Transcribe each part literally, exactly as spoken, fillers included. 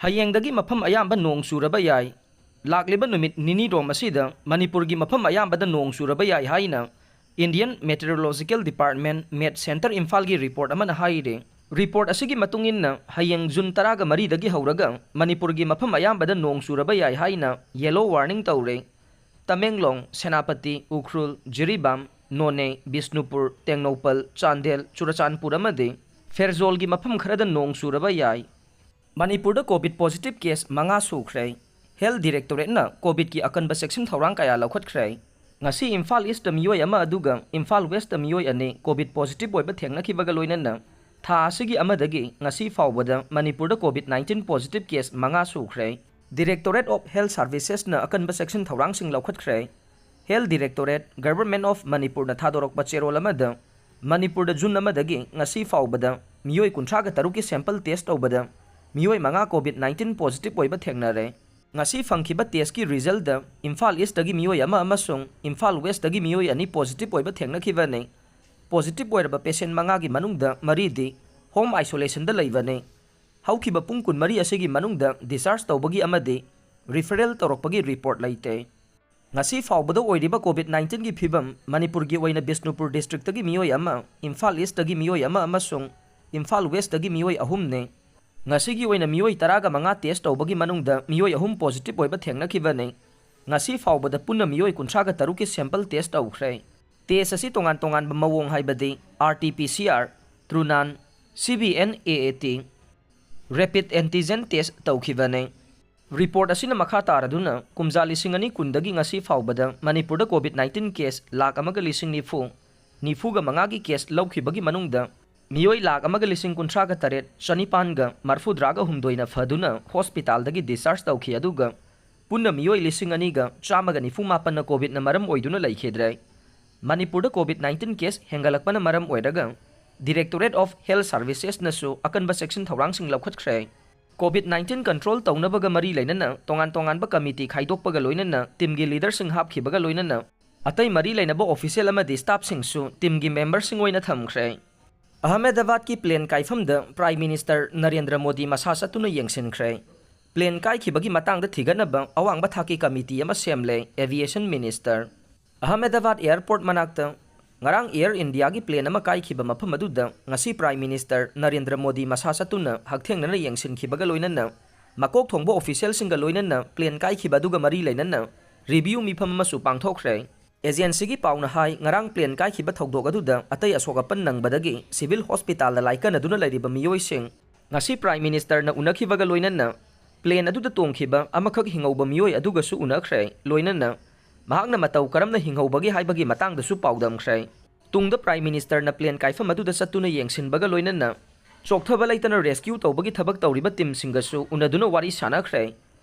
ꯍꯌꯦꯡꯗꯒꯤ ꯃꯐꯝ ꯑꯌꯥꯝꯕ ꯅꯣꯡ ꯆꯨꯔꯕ ꯌꯥꯏ꯫ ꯂꯥꯛꯂꯤꯕ ꯅꯨꯃꯤꯠ ꯅꯤꯅꯤꯔꯣꯝ ꯑꯁꯤꯗ ꯃꯅꯤꯄꯨꯔꯒꯤ ꯃꯐꯝ ꯑꯌꯥꯝꯕꯗ ꯅꯣꯡ ꯆꯨꯔꯕ ꯌꯥꯏ ꯍꯥꯏꯅ Indian Meteorological Department, ꯃꯦꯠ ꯁꯦꯟꯇꯔ ꯏꯝꯐꯥꯜꯒꯤ ꯔꯤꯄꯣꯔꯠ ꯑꯃꯅ ꯍꯥꯏꯔꯤ꯫ ꯔꯤꯄꯣꯔꯠ ꯑꯁꯤꯒꯤ ꯃꯇꯨꯡ ꯏꯟꯅ ꯍꯌꯦꯡ ꯖꯨꯟ ꯇꯔꯥꯒ ꯃꯔꯤꯗꯒꯤ ꯍꯧꯔꯒ ꯃꯅꯤꯄꯨꯔꯒꯤ ꯃꯐꯝ ꯑꯌꯥꯝꯕꯗ ꯅꯣꯡ ꯆꯨꯔꯕ ꯌꯥꯏ ꯍꯥꯏꯅ ꯌꯦꯂꯣ ꯋꯥꯔꯅꯤꯡ ꯇꯧꯔꯦ꯫ ꯇꯃꯦꯡꯂꯣꯡ, ꯁꯦꯅꯥꯄꯇꯤ, ꯎꯈ꯭ꯔꯨꯜ, ꯖꯤꯔꯤꯕꯥꯝ, ꯅꯣꯅꯦ, ꯕꯤꯁꯅꯨꯄꯨꯔ, ꯇꯦꯡꯅꯧꯄꯜ, ꯆꯥꯟꯗꯦꯜ, ꯆꯨꯔꯆꯥꯟꯄꯨꯔ ꯑꯃꯗꯤ ꯐꯦꯔꯖꯣꯜꯒꯤ ꯃꯐꯝ ꯈꯔꯗ ꯅꯣꯡ ꯆꯨꯔꯕ ꯌꯥꯏ꯫ ꯃꯅꯤꯄꯨꯔꯗ ꯀꯣꯚꯤꯗ ꯄꯣꯖꯤꯇꯤꯚ ꯀꯦꯁ ꯃꯉꯥ ꯁꯨꯈ꯭ꯔꯦ꯫ ꯍꯦꯜꯊ ꯗꯤꯔꯦꯛꯇꯣꯔꯦꯠꯅ ꯀꯣꯚꯤꯗꯀꯤ ꯑꯀꯟꯕ ꯆꯦꯛꯁꯤꯟ ꯊꯧꯔꯥꯡ ꯀꯌꯥ ꯂꯧꯈꯠꯈ꯭ꯔꯦ꯫ ꯉꯁꯤ ꯏꯝꯐꯥꯜ ꯏꯁꯇ ꯃꯤꯑꯣꯏ ꯑꯃ ꯑꯗꯨꯒ ꯏꯝꯐꯥꯜ ꯋꯦꯁꯇ ꯃꯤꯑꯣꯏ ꯑꯅꯤ ꯀꯣꯚꯤꯗ ꯄꯣꯖꯤꯇꯤꯚ ꯑꯣꯏꯕ ꯊꯦꯡꯅꯈꯤꯕꯒ ꯂꯣꯏꯅꯅ ꯊꯥ ꯑꯁꯤꯒꯤ ꯑꯃꯗꯒꯤ ꯉꯁꯤ ꯐꯥꯎꯕꯗ ꯃꯅꯤꯄꯨꯔꯗ ꯀꯣꯚꯤꯗ ꯅꯥꯏꯟꯇꯤꯟ ꯄꯣꯖꯤꯇꯤꯚ ꯀꯦꯁ ꯃꯉꯥ ꯁꯨꯈ꯭ꯔꯦ꯫ ꯗꯤꯔꯦꯛꯇꯣꯔꯦꯠ ꯑꯣꯐ ꯍꯦꯜꯊ ꯁꯥꯔꯚꯤꯁꯦꯁꯅ ꯑꯀꯟꯕ ꯆꯦꯛꯁꯤꯟ ꯊꯧꯔꯥꯡꯁꯤꯡ ꯂꯧꯈꯠꯈ꯭ꯔꯦ꯫ ꯍꯦꯜꯊ ꯗꯤꯔꯦꯛꯇꯣꯔꯦꯠ, ꯒꯚꯔꯟꯃꯦꯟꯠ ꯑꯣꯐ ꯃꯅꯤꯄꯨꯔꯅ ꯊꯥꯗꯣꯔꯛꯄ ꯆꯦꯔꯣꯜ ꯑꯃꯗ, ꯃꯅꯤꯄꯨꯔꯗ ꯖꯨꯟ ꯑꯃꯗꯒꯤ ꯉꯁꯤ ꯐꯥꯎꯕꯗ ꯃꯤꯑꯣꯏ ꯀꯨꯟꯊ꯭ꯔꯥꯒ ꯇꯔꯨꯛꯀꯤ ꯁꯦꯝꯄꯜ ꯇꯦꯁ ꯇꯧꯕꯗ ꯃꯤꯑꯣꯏ ꯃꯉꯥ ꯀꯣꯚꯤꯗ ꯅꯥꯏꯟꯇꯤꯟ ꯄꯣꯖꯤꯇꯤꯚ ꯑꯣꯏꯕ ꯊꯦꯡꯅꯔꯦ꯫ ꯉꯁꯤ ꯐꯪꯈꯤꯕ ꯇꯦꯁꯀꯤ ꯔꯤꯖꯜꯗ ꯏꯝꯐꯥꯜ ꯏꯁꯇꯒꯤ ꯃꯤꯑꯣꯏ ꯑꯃ ꯑꯃꯁꯨꯡ ꯏꯝꯐꯥꯜ ꯋꯦꯁꯇꯒꯤ ꯃꯤꯑꯣꯏ ꯑꯅꯤ ꯄꯣꯖꯤꯇꯤꯚ ꯑꯣꯏꯕ ꯊꯦꯡꯅꯈꯤꯕꯅꯤ꯫ ꯄꯣꯖꯤꯇꯤꯚ ꯑꯣꯏꯔꯕ ꯄꯦꯁꯦꯟꯠ ꯃꯉꯥꯒꯤ ꯃꯅꯨꯡꯗ ꯃꯔꯤꯗꯤ ꯍꯣꯝ ꯑꯥꯏꯁꯣꯂꯦꯁꯟꯗ ꯂꯩꯕꯅꯤ꯫ ꯍꯧꯈꯤꯕ ꯄꯨꯡ ꯀꯨꯟꯃꯔꯤ ꯑꯁꯤꯒꯤ ꯃꯅꯨꯡꯗ ꯗꯤꯁꯆꯥꯔꯖ ꯇꯧꯕꯒꯤ ꯑꯃꯗꯤ ꯔꯤꯐꯔꯦꯜ ꯇꯧꯔꯛꯄꯒꯤ ꯔꯤꯄꯣꯔꯠ ꯂꯩꯇꯦ꯫ ꯉꯁꯤ ꯐꯥꯎꯕꯗ ꯑꯣꯏꯔꯤꯕ ꯀꯣꯚꯤꯗ ꯅꯥꯏꯟꯇꯤꯟꯒꯤ ꯐꯤꯕꯝ, ꯃꯅꯤꯄꯨꯔꯒꯤ ꯑꯣꯏꯅ ꯕꯤꯁꯅꯨꯄꯨꯔ ꯗꯤꯁꯇ꯭ꯔꯤꯛꯇꯒꯤ ꯃꯤꯑꯣꯏ ꯑꯃ, ꯏꯝꯐꯥꯜ ꯏꯁꯇꯒꯤ ꯃꯤꯑꯣꯏ ꯑꯃ ꯑꯃꯁꯨꯡ ꯏꯝꯐꯥꯜ ꯋꯦꯁꯇꯒꯤ ꯃꯤꯑꯣꯏ ꯑꯍꯨꯝꯅꯤ꯫ ꯉꯁꯤꯒꯤ ꯑꯣꯏꯅ ꯃꯤꯑꯣꯏ ꯇꯔꯥꯒ ꯃꯉꯥ ꯇꯦꯁ ꯇꯧꯕꯒꯤ ꯃꯅꯨꯡꯗ ꯃꯤꯑꯣꯏ ꯑꯍꯨꯝ ꯄꯣꯖꯤꯇꯤꯚ ꯑꯣꯏꯕ ꯊꯦꯡꯅꯈꯤꯕꯅꯤ꯫ ꯉꯁꯤ ꯐꯥꯎꯕꯗ ꯄꯨꯟꯅ ꯃꯤꯑꯣꯏ ꯀꯨꯟꯊ꯭ꯔꯥꯒ ꯇꯔꯨꯛꯀꯤ ꯁꯦꯝꯄꯜ ꯇꯦꯁ ꯇꯧꯈ꯭ꯔꯦ꯫ ꯇꯦꯁ ꯑꯁꯤ ꯇꯣꯉꯥꯟ ꯇꯣꯉꯥꯟꯕ ꯃꯑꯣꯡ ꯍꯥꯏꯕꯗꯤ ꯑꯥꯔ ꯇꯤ ꯄꯤ ꯁꯤ ꯑꯥꯔ, ꯇ꯭ꯔꯨꯅꯥꯟ, C B N A A T, rapid antigen test ꯇꯧꯈꯤꯕꯅꯤ꯫ ꯔꯤꯄꯣꯔꯠ ꯑꯁꯤꯅ ꯃꯈꯥ ꯇꯥꯔꯗꯨꯅ ꯀꯨꯝꯖꯥ ꯂꯤꯁꯤꯡ ꯑꯅꯤ ꯀꯨꯟꯗꯒꯤ ꯉꯁꯤ ꯐꯥꯎꯕꯗ ꯃꯅꯤꯄꯨꯔꯗ ꯀꯣꯚꯤꯗ ꯅꯥꯏꯟꯇꯤꯟ ꯀꯦꯁ ꯂꯥꯈ ꯑꯃꯒ ꯂꯤꯁꯤꯡ ꯅꯤꯐꯨ, ꯅꯤꯐꯨꯒ ꯃꯉꯥꯒꯤ ꯀꯦꯁ ꯂꯧꯈꯤꯕꯒꯤ ꯃꯅꯨꯡꯗ ꯃꯤꯑꯣꯏ ꯂꯥꯈ ꯑꯃꯒ ꯂꯤꯁꯤꯡ ꯀꯨꯟꯊ꯭ꯔꯥꯒ ꯇꯔꯦꯠ, ꯆꯅꯤꯄꯥꯟꯒ ꯃꯔꯐꯨꯇꯔꯥꯒ ꯍꯨꯝꯗꯣꯏꯅ ꯐꯗꯨꯅ ꯍꯣꯁꯄꯤꯇꯥꯜꯗꯒꯤ ꯗꯤꯁꯆꯥꯔꯖ ꯇꯧꯈꯤ, ꯑꯗꯨꯒ ꯄꯨꯟꯅ ꯃꯤꯑꯣꯏ ꯂꯤꯁꯤꯡ ꯑꯅꯤꯒ ꯆꯥꯝꯃꯒ ꯅꯤꯐꯨ ꯃꯥꯄꯟꯅ ꯀꯣꯚꯤꯗꯅ ꯃꯔꯝ ꯑꯣꯏꯗꯨꯅ ꯂꯩꯈꯤꯗ꯭ꯔꯦ꯫ ꯃꯅꯤꯄꯨꯔꯗ ꯀꯣꯚꯤꯗ ꯅꯥꯏꯟꯇꯤꯟ ꯀꯦꯁ ꯍꯦꯟꯒꯠꯂꯛꯄꯅ ꯃꯔꯝ ꯑꯣꯏꯔꯒ ꯗꯤꯔꯦꯛꯇꯣꯔꯦꯠ ꯑꯣꯐ ꯍꯦꯜꯊ ꯁꯥꯔꯚꯤꯁꯦꯁꯅꯁꯨ ꯑꯀꯟꯕ ꯆꯦꯛꯁꯤꯟ ꯊꯧꯔꯥꯡꯁꯤꯡ ꯂꯧꯈꯠꯈ꯭ꯔꯦ꯫ ꯀꯣꯚꯤꯗ ꯅꯥꯏꯟꯇꯤꯟ ꯀꯟꯇ꯭ꯔꯣꯜ ꯇꯧꯅꯕꯒ ꯃꯔꯤ ꯂꯩꯅꯅ ꯇꯣꯉꯥꯟ ꯇꯣꯉꯥꯟꯕ ꯀꯃꯤꯇꯤ ꯈꯥꯏꯗꯣꯛꯄꯒ ꯂꯣꯏꯅꯅ ꯇꯤꯝꯒꯤ ꯂꯤꯗꯔꯁꯤꯡ ꯍꯥꯞꯈꯤꯕꯒ ꯂꯣꯏꯅꯅ ꯑꯇꯩ ꯃꯔꯤ ꯂꯩꯅꯕ ꯑꯣꯐꯤꯁꯤꯌꯦꯜ ꯑꯃꯗꯤ ꯁ꯭ꯇꯥꯐꯁꯤꯡꯁꯨ ꯇꯤꯝꯒꯤ ꯃꯦꯝꯕꯔꯁꯤꯡ ꯑꯣꯏꯅ ꯊꯝꯈ꯭ꯔꯦ꯫ ꯑꯍꯃꯦꯗꯕꯥꯗꯀꯤ ꯄ꯭ꯂꯦꯟ ꯀꯥꯏꯐꯝꯗ ꯄ꯭ꯔꯥꯏꯝ ꯃꯤꯅꯤꯁꯇꯔ ꯅꯔꯦꯟꯗ꯭ꯔ ꯃꯣꯗꯤ ꯃꯁꯥ ꯆꯠꯇꯨꯅ ꯌꯦꯡꯁꯤꯟꯈ꯭ꯔꯦ꯫ ꯄ꯭ꯂꯦꯟ ꯀꯥꯏꯈꯤꯕꯒꯤ ꯃꯇꯥꯡꯗ ꯊꯤꯒꯠꯅꯕ ꯑꯋꯥꯡꯕ ꯊꯥꯛꯀꯤ ꯀꯃꯤꯇꯤ ꯑꯃ ꯁꯦꯝꯂꯦ, ꯑꯦꯚꯤꯌꯦꯁꯟ ꯃꯤꯅꯤꯁꯇꯔ꯫ ꯑꯍꯃꯦꯗꯕꯥꯗ ꯑꯦꯌꯔꯄꯣꯔꯠ ꯃꯅꯥꯛꯇ ꯉꯔꯥꯡ ꯑꯦꯌꯔ ꯏꯟꯗꯤꯌꯥꯒꯤ ꯄ꯭ꯂꯦꯟ ꯑꯃ ꯀꯥꯏꯈꯤꯕ ꯃꯐꯝ ꯑꯗꯨꯗ ꯉꯁꯤ ꯄ꯭ꯔꯥꯏꯝ ꯃꯤꯅꯤꯁꯇꯔ ꯅꯔꯦꯟꯗ꯭ꯔ ꯃꯣꯗꯤ ꯃꯁꯥ ꯆꯠꯇꯨꯅ ꯍꯛꯊꯦꯡꯅꯅ ꯌꯦꯡꯁꯤꯟꯈꯤꯕꯒ ꯂꯣꯏꯅꯅ ꯃꯀꯣꯛ ꯊꯣꯡꯕ ꯑꯣꯐꯤꯁꯤꯌꯦꯜꯁꯤꯡꯒ ꯂꯣꯏꯅꯅ ꯄ꯭ꯂꯦꯟ ꯀꯥꯏꯈꯤꯕ ꯑꯗꯨꯒ ꯃꯔꯤ ꯂꯩꯅꯅ ꯔꯤꯚꯤꯌꯨ ꯃꯤꯐꯝ ꯑꯃꯁꯨ ꯄꯥꯡꯊꯣꯛꯈ꯭ꯔꯦ꯫ ꯑꯦꯖꯦꯟꯁꯤꯒꯤ ꯄꯥꯎꯅ ꯍꯥꯏ, ꯉꯔꯥꯡ ꯄ꯭ꯂꯦꯟ ꯀꯥꯏꯈꯤꯕ ꯊꯧꯗꯣꯛ ꯑꯗꯨꯗ ꯑꯇꯩ ꯑꯁꯣꯛ ꯑꯄꯟ ꯅꯪꯕꯗꯒꯤ ꯁꯤꯚꯤꯜ ꯍꯣꯁꯄꯤꯇꯥꯜꯗ ꯂꯥꯏꯀꯠꯅꯗꯨꯅ ꯂꯩꯔꯤꯕ ꯃꯤꯑꯣꯏꯁꯤꯡ ꯉꯁꯤ ꯄ꯭ꯔꯥꯏꯝ ꯃꯤꯅꯤꯁꯇꯔꯅ ꯎꯅꯈꯤꯕꯒ ꯂꯣꯏꯅꯅ ꯄ꯭ꯂꯦꯟ ꯑꯗꯨꯗ ꯇꯣꯡꯈꯤꯕ ꯑꯃꯈꯛ ꯍꯤꯡꯍꯧꯕ ꯃꯤꯑꯣꯏ ꯑꯗꯨꯒꯁꯨ ꯎꯅꯈ꯭ꯔꯦ꯫ ꯂꯣꯏꯅꯅ ꯃꯍꯥꯛꯅ ꯃꯇꯧ ꯀꯔꯝꯅ ꯍꯤꯡꯍꯧꯕꯒꯦ ꯍꯥꯏꯕꯒꯤ ꯃꯇꯥꯡꯗꯁꯨ ꯄꯥꯎꯗꯝꯈ꯭ꯔꯦ꯫ ꯇꯨꯡꯗ ꯄ꯭ꯔꯥꯏꯝ ꯃꯤꯅꯤꯁꯇꯔꯅ ꯄ꯭ꯂꯦꯟ ꯀꯥꯏꯐꯝ ꯑꯗꯨꯗ ꯆꯠꯇꯨꯅ ꯌꯦꯡꯁꯤꯟꯕꯒ ꯂꯣꯏꯅꯅ ꯆꯣꯛꯊꯕ ꯂꯩꯇꯅ ꯔꯦꯁꯀ꯭ꯌꯨ ꯇꯧꯕꯒꯤ ꯊꯕꯛ ꯇꯧꯔꯤꯕ ꯇꯤꯝꯁꯤꯡꯒꯁꯨ ꯎꯅꯗꯨꯅ ꯋꯥꯔꯤ ꯁꯥꯟꯅꯈ꯭ꯔꯦ꯫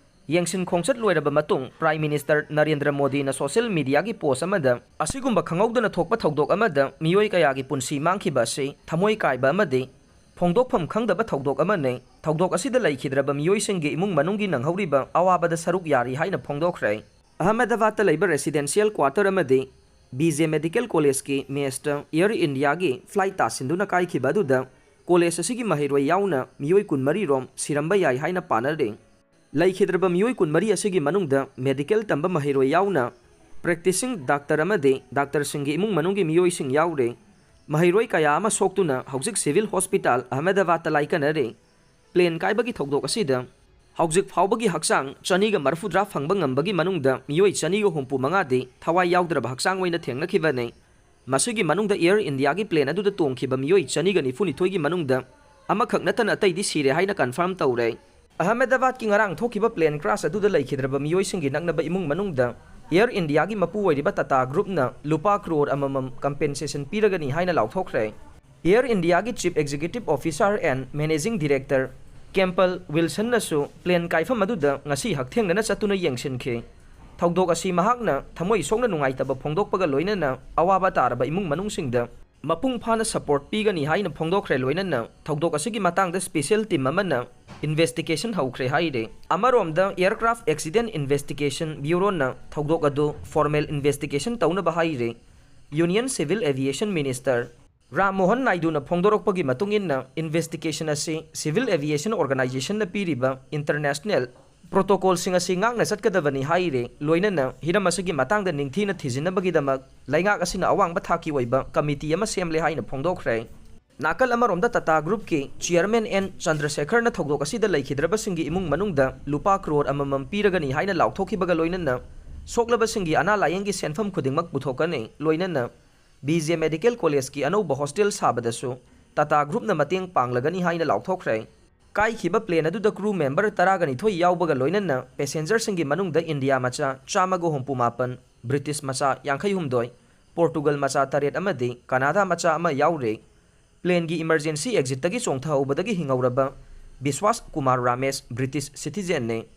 ꯌꯦꯡꯁꯤꯟ ꯈꯣꯡꯆꯠ ꯂꯣꯏꯔꯕ ꯃꯇꯨꯡ ꯄ꯭ꯔꯥꯏꯝ ꯃꯤꯅꯤꯁꯇꯔ ꯅꯔꯦꯟꯗ꯭ꯔ ꯃꯣꯗꯤꯅ ꯁꯣꯁꯤꯌꯦꯜ ꯃꯤꯗꯤꯌꯥꯒꯤ ꯄꯣꯁ ꯑꯃꯗ, "ꯑꯁꯤꯒꯨꯝꯕ ꯈꯪꯍꯧꯗꯅ ꯊꯣꯛꯄ ꯊꯧꯗꯣꯛ ꯑꯃꯗ ꯃꯤꯑꯣꯏ ꯀꯌꯥꯒꯤ ꯄꯨꯟꯁꯤ ꯃꯥꯡꯈꯤꯕ ꯑꯁꯤ ꯊꯃꯣꯏ ꯀꯥꯏꯕ ꯑꯃꯗꯤ ꯐꯣꯡꯗꯣꯛꯐꯝ ꯈꯪꯗꯕ ꯊꯧꯗꯣꯛ ꯑꯃꯅꯤ꯫ ꯊꯧꯗꯣꯛ ꯑꯁꯤꯗ ꯂꯩꯈꯤꯗ꯭ꯔꯕ ꯃꯤꯑꯣꯏꯁꯤꯡꯒꯤ ꯏꯃꯨꯡ ꯃꯅꯨꯡꯒꯤ ꯅꯪꯍꯧꯔꯤꯕ ꯑꯋꯥꯕꯗ ꯁꯔꯨꯛ ꯌꯥꯔꯤ" ꯍꯥꯏꯅ ꯐꯣꯡꯗꯣꯛꯈ꯭ꯔꯦ꯫ ꯑꯍꯃꯦꯗꯕꯥꯗꯇ ꯂꯩꯕ ꯔꯦꯁꯤꯗꯦꯟꯁꯤꯌꯦꯜ ꯀ꯭ꯋꯥꯇꯔ ꯑꯃꯗꯤ ꯕꯤ ꯖꯦ ꯃꯦꯗꯤꯀꯦꯜ ꯀꯣꯂꯦꯖꯀꯤ ꯃꯦꯁꯇ ꯑꯦꯌꯔ ꯏꯟꯗꯤꯌꯥꯒꯤ ꯐ꯭ꯂꯥꯏꯠ ꯇꯥꯁꯤꯟꯗꯨꯅ ꯀꯥꯏꯈꯤꯕ ꯑꯗꯨꯗ ꯀꯣꯂꯦꯖ ꯑꯁꯤꯒꯤ ꯃꯍꯩꯔꯣꯏ ꯌꯥꯎꯅ ꯃꯤꯑꯣꯏ ꯀꯨꯟꯃꯔꯤ ꯔꯣꯝ ꯁꯤꯔꯝꯕ ꯌꯥꯏ ꯍꯥꯏꯅ ꯄꯥꯅꯔꯤ꯫ ꯂꯩꯈꯤꯗ꯭ꯔꯕ ꯃꯤꯑꯣꯏ ꯀꯨꯟꯃꯔꯤ ꯑꯁꯤꯒꯤ ꯃꯅꯨꯡꯗ ꯃꯦꯗꯤꯀꯦꯜ ꯇꯝꯕ ꯃꯍꯩꯔꯣꯏ ꯌꯥꯎꯅ ꯄ꯭ꯔꯦꯛꯇꯤꯁꯤꯡ ꯗꯥꯛꯇꯔ ꯑꯃꯗꯤ ꯗꯥꯛꯇꯔꯁꯤꯡꯒꯤ ꯏꯃꯨꯡ ꯃꯅꯨꯡꯒꯤ ꯃꯤꯑꯣꯏꯁꯤꯡ ꯌꯥꯎꯔꯦ꯫ ꯃꯍꯩꯔꯣꯏ ꯀꯌꯥ ꯑꯃ ꯁꯣꯛꯇꯨꯅ ꯍꯧꯖꯤꯛ ꯁꯤꯚꯤꯜ ꯍꯣꯁꯄꯤꯇꯥꯜ ꯑꯍꯃꯦꯗꯕꯥꯗꯇ ꯂꯥꯏꯀꯠꯅꯔꯤ꯫ ꯄ꯭ꯂꯦꯟ ꯀꯥꯏꯕꯒꯤ ꯊꯧꯗꯣꯛ ꯑꯁꯤꯗ ꯍꯧꯖꯤꯛ ꯐꯥꯎꯕꯒꯤ ꯍꯛꯆꯥꯡ ꯆꯅꯤꯒ ꯃꯔꯐꯨꯇꯔꯥ ꯐꯪꯕ ꯉꯝꯕꯒꯤ ꯃꯅꯨꯡꯗ ꯃꯤꯑꯣꯏ ꯆꯅꯤꯒ ꯍꯨꯝꯐꯨ ꯃꯉꯥꯗꯤ ꯊꯋꯥꯏ ꯌꯥꯎꯗ꯭ꯔꯕ ꯍꯛꯆꯥꯡ ꯑꯣꯏꯅ ꯊꯦꯡꯅꯈꯤꯕꯅꯤ꯫ ꯃꯁꯤꯒꯤ ꯃꯅꯨꯡꯗ ꯑꯦꯌꯔ ꯏꯟꯗꯤꯌꯥꯒꯤ ꯄ꯭ꯂꯦꯟ ꯑꯗꯨꯗ ꯇꯣꯡꯈꯤꯕ ꯃꯤꯑꯣꯏ ꯆꯅꯤꯒ ꯅꯤꯐꯨꯅꯤꯊꯣꯏꯒꯤ ꯃꯅꯨꯡꯗ ꯑꯃꯈꯛ ꯅꯠꯇꯅ ꯑꯇꯩꯗꯤ ꯁꯤꯔꯦ ꯍꯥꯏꯅ ꯀꯟꯐꯥꯔꯝ ꯇꯧꯔꯦ꯫ ꯑꯍꯃꯦꯗꯕꯥꯗꯀꯤ ꯉꯔꯥꯡ ꯊꯣꯛꯈꯤꯕ ꯄ꯭ꯂꯦꯟ ꯀ꯭ꯔꯥꯁ ꯑꯗꯨꯗ ꯂꯩꯈꯤꯗ꯭ꯔꯕ ꯃꯤꯑꯣꯏꯁꯤꯡꯒꯤ ꯅꯛꯅꯕ ꯏꯃꯨꯡ ꯃꯅꯨꯡꯗ ꯑꯦꯌꯔ ꯏꯟꯗꯤꯌꯥꯒꯤ ꯃꯄꯨ ꯑꯣꯏꯔꯤꯕ ꯇꯥꯇꯥ ꯒ꯭ꯔꯨꯞꯅ ꯂꯨꯄꯥ ꯀ꯭ꯔꯣꯔ ꯑꯃꯃꯝ ꯀꯝꯄꯦꯟꯁꯦꯁꯟ ꯄꯤꯔꯒꯅꯤ ꯍꯥꯏꯅ ꯂꯥꯎꯊꯣꯛꯈ꯭ꯔꯦ꯫ ꯑꯦꯌꯔ ꯏꯟꯗꯤꯌꯥꯒꯤ chief executive officer and managing director Campbell ꯋꯤꯜꯁꯟꯅꯁꯨ ꯄ꯭ꯂꯦꯟ ꯀꯥꯏꯐꯝ ꯑꯗꯨꯗ ꯉꯁꯤ ꯍꯛꯊꯦꯡꯅꯅ ꯆꯠꯇꯨꯅ ꯌꯦꯡꯁꯤꯟꯈꯤ꯫ ꯊꯧꯗꯣꯛ ꯑꯁꯤ ꯃꯍꯥꯛꯅ ꯊꯃꯣꯏ ꯁꯣꯛꯅ ꯅꯨꯡꯉꯥꯏꯇꯕ ꯐꯣꯡꯗꯣꯛꯄꯒ ꯂꯣꯏꯅꯅ ꯑꯋꯥꯕ ꯇꯥꯔꯕ ꯏꯃꯨꯡ ꯃꯅꯨꯡꯁꯤꯡꯗ ꯃꯄꯨꯡ ꯐꯥꯅ ꯁꯄꯣꯔꯠ ꯄꯤꯒꯅꯤ ꯍꯥꯏꯅ ꯐꯣꯡꯗꯣꯛꯈ꯭ꯔꯦ꯫ ꯂꯣꯏꯅꯅ ꯊꯧꯗꯣꯛ ꯑꯁꯤꯒꯤ ꯃꯇꯥꯡꯗ ꯁ꯭ꯄꯦꯁꯤꯌꯦꯜ ꯇꯤꯝ ꯑꯃꯅ ꯏꯟꯚꯦꯁꯇꯤꯒꯦꯁꯟ ꯍꯧꯈ꯭ꯔꯦ ꯍꯥꯏꯔꯦ꯫ ꯑꯃꯔꯣꯝꯗ ꯑꯦꯌꯔꯀ꯭ꯔꯥꯐ ꯑꯦꯛꯁꯤꯗꯦꯟ ꯏꯟꯚꯦꯁꯇꯤꯒꯦꯁꯟ ꯕ꯭ꯌꯨꯔꯣꯅ ꯊꯧꯗꯣꯛ ꯑꯗꯨ ꯐꯣꯔꯃꯦꯜ ꯏꯟꯚꯦꯁꯇꯤꯒꯦꯁꯟ ꯇꯧꯅꯕ ꯍꯥꯏꯔꯦ꯫ Union civil aviation minister Ram Mohan ꯅꯥꯏꯗꯨꯅ ꯐꯣꯡꯗꯣꯔꯛꯄꯒꯤ ꯃꯇꯨꯡ ꯏꯟꯅ, ꯏꯟꯚꯦꯁꯇꯤꯒꯦꯁꯟ ꯑꯁꯤ ꯁꯤꯚꯤꯜ ꯑꯦꯚꯤꯌꯦꯁꯟ ꯑꯣꯔꯒꯅꯥꯏꯖꯦꯁꯟꯅ ꯄꯤꯔꯤꯕ ꯏꯟꯇꯔꯅꯦꯁꯅꯦꯜ ꯄ꯭ꯔꯣꯇꯣꯀꯣꯜꯁꯤꯡ ꯑꯁꯤ ꯉꯥꯛꯅ ꯆꯠꯀꯗꯕꯅꯤ ꯍꯥꯏꯔꯦ꯫ ꯂꯣꯏꯅꯅ ꯍꯤꯔꯝ ꯑꯁꯤꯒꯤ ꯃꯇꯥꯡꯗ ꯅꯤꯡꯊꯤꯅ ꯊꯤꯖꯤꯟꯅꯕꯒꯤꯗꯃꯛ ꯂꯩꯉꯥꯛ ꯑꯁꯤꯅ ꯑꯋꯥꯡꯕ ꯊꯥꯛꯀꯤ ꯑꯣꯏꯕ ꯀꯃꯤꯇꯤ ꯑꯃ ꯁꯦꯝꯂꯦ ꯍꯥꯏꯅ ꯐꯣꯡꯗꯣꯛꯈ꯭ꯔꯦ꯫ ꯅꯥꯀꯜ ꯑꯃꯔꯣꯝꯗ ꯇꯥꯇꯥ ꯒ꯭ꯔꯨꯞꯀꯤ ꯆꯤꯌꯔꯃꯦꯟ ꯑꯦꯟ ꯆꯟꯗ꯭ꯔꯁꯦꯈꯔꯅ ꯊꯧꯗꯣꯛ ꯑꯁꯤꯗ ꯂꯩꯈꯤꯗ꯭ꯔꯕꯁꯤꯡꯒꯤ ꯏꯃꯨꯡ ꯃꯅꯨꯡꯗ ꯂꯨꯄꯥ ꯀ꯭ꯔꯣꯔ ꯑꯃꯃꯝ ꯄꯤꯔꯒꯅꯤ ꯍꯥꯏꯅ ꯂꯥꯎꯊꯣꯛꯈꯤꯕꯒ ꯂꯣꯏꯅꯅ ꯁꯣꯛꯂꯕꯁꯤꯡꯒꯤ ꯑꯅꯥ ꯂꯥꯌꯦꯡꯒꯤ ꯁꯦꯟꯐꯝ ꯈꯨꯗꯤꯡꯃꯛ ꯄꯨꯊꯣꯛꯀꯅꯤ꯫ ꯂꯣꯏꯅꯅ ꯕꯤ ꯖꯦ ꯃꯦꯗꯤꯀꯦꯜ ꯀꯣꯂꯦꯖꯀꯤ ꯑꯅꯧꯕ ꯍꯣꯁꯇꯦꯜ ꯁꯥꯕꯗꯁꯨ ꯇꯥꯇꯥ ꯒ꯭ꯔꯨꯞꯅ ꯃꯇꯦꯡ ꯄꯥꯡꯂꯒꯅꯤ ꯍꯥꯏꯅ ꯂꯥꯎꯊꯣꯛꯈ꯭ꯔꯦ꯫ ꯀꯥꯏꯈꯤꯕ ꯄ꯭ꯂꯦꯟ ꯑꯗꯨꯗ ꯀ꯭ꯔꯨ ꯃꯦꯝꯕꯔ ꯇꯔꯥꯒ ꯅꯤꯊꯣꯏ ꯌꯥꯎꯕꯒ ꯂꯣꯏꯅꯅ ꯄꯦꯁꯦꯟꯖꯔꯁꯤꯡꯒꯤ ꯃꯅꯨꯡꯗ ꯏꯟꯗꯤꯌꯥ ꯃꯆꯥ ꯆꯥꯝꯃꯒ ꯍꯨꯝꯐꯨ ꯃꯥꯄꯟ, ꯕ꯭ꯔꯤꯇꯤꯁ ꯃꯆꯥ ꯌꯥꯡꯈꯩ ꯍꯨꯝꯗꯣꯏ, ꯄꯣꯔꯇꯨꯒꯜ ꯃꯆꯥ ꯇꯔꯦꯠ ꯑꯃꯗꯤ ꯀꯅꯥꯗꯥ ꯃꯆꯥ ꯑꯃ ꯌꯥꯎꯔꯦ꯫ ꯄ꯭ꯂꯦꯟꯒꯤ ꯏꯃꯔꯖꯦꯟꯁꯤ ꯑꯦꯛꯖꯤꯠꯇꯒꯤ ꯆꯣꯡꯊꯍꯧꯕꯗꯒꯤ ꯍꯤꯡꯍꯧꯔꯕ ꯕꯤꯁ꯭ꯋꯥꯁ ꯀꯨꯃꯥꯔ ꯔꯥꯃꯦꯁ ꯕ꯭ꯔꯤꯇꯤꯁ ꯁꯤꯇꯤꯖꯦꯟꯅꯤ꯫